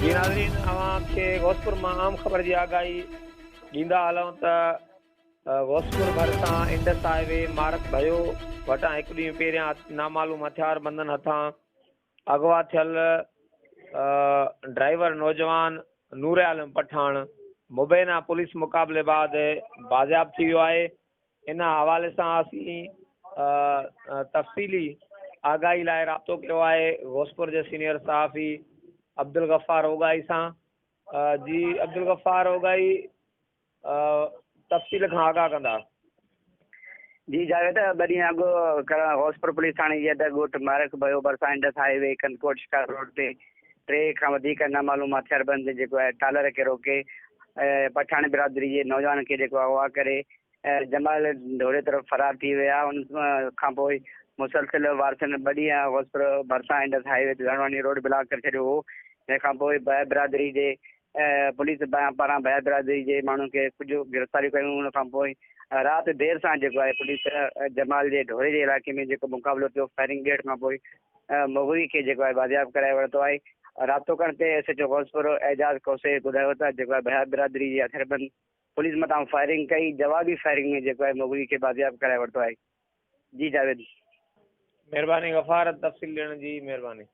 جي ناظرين اوهان کي غوثپور مان اهم خبر جي آگاهي ڏيندا هلون ته غوثپور ڀرسان Indus high V mark Bhayo وٽان هڪ ڏينهن پهريان نامعلوم هٿياربندن هٿان اغوا ٿيل ڊرائيور نوجوان نور عالم پٺاڻ مبينا پوليس مقابلي بعد بازياب ٿي ويو آهي ان حوالي سان اسين تفصيلي آگاهي لاء رابطو ڪيو آهي غوثپور جي سينيئر صحافي عبدالغفار اوڳاهي سان جي عبدالغفار اوڳاهي تفصيل کان آگاهه ڪندا. جي جاويد ٻه ڏينهن اڳ غوثپور پوليس ٿاڻي جي حد ڳوٺ مارڪ ڀيو ڀرسان Indus highway Kandhkot Shikar road تي ٽي کان وڌيڪ نامعلوم هٿياربند جيڪو آهي ٽالر کي روڪي پٺاڻ برادري جي نوجوان کي جيڪو اغوا ڪري جمال ڍوري طرف فرار ٿي ويا ان کان پوء مسلسل وارثن ٻه ڏينهن غوثپور ڀرسان انڊس هاء وي تي ڌرڻو روڊ بلاڪ ڪري ڇڏيو هو جنهن کان پوء برادري جي پوليس پاران ڀيا برادري جي ماڻهن کي ڪجهه گرفتاريون ڪيون ان کان پوء رات دير سان جيڪو آهي پوليس جمال جي ڍوري جي علائقي ۾ جيڪو مقابلو ٿيو فائرنگ ڏيڍ کان پوء مغوي کي جيڪو آهي بازياب ڪرائي ورتو آهي رابطو ڪرڻ تي S H O Ghauspur Ejaz Khoso ٻڌايو ته جيڪو آهي ڀيا برادري جي هٿياربند پوليس مٿان فائرنگ ڪئي جوابي فائرنگ ۾ جيڪو آهي مغوي کي بازياب ڪرائي ورتو آهي جي جاويد. مھرباني غفار تفصيل ڏيڻ جي مھرباني.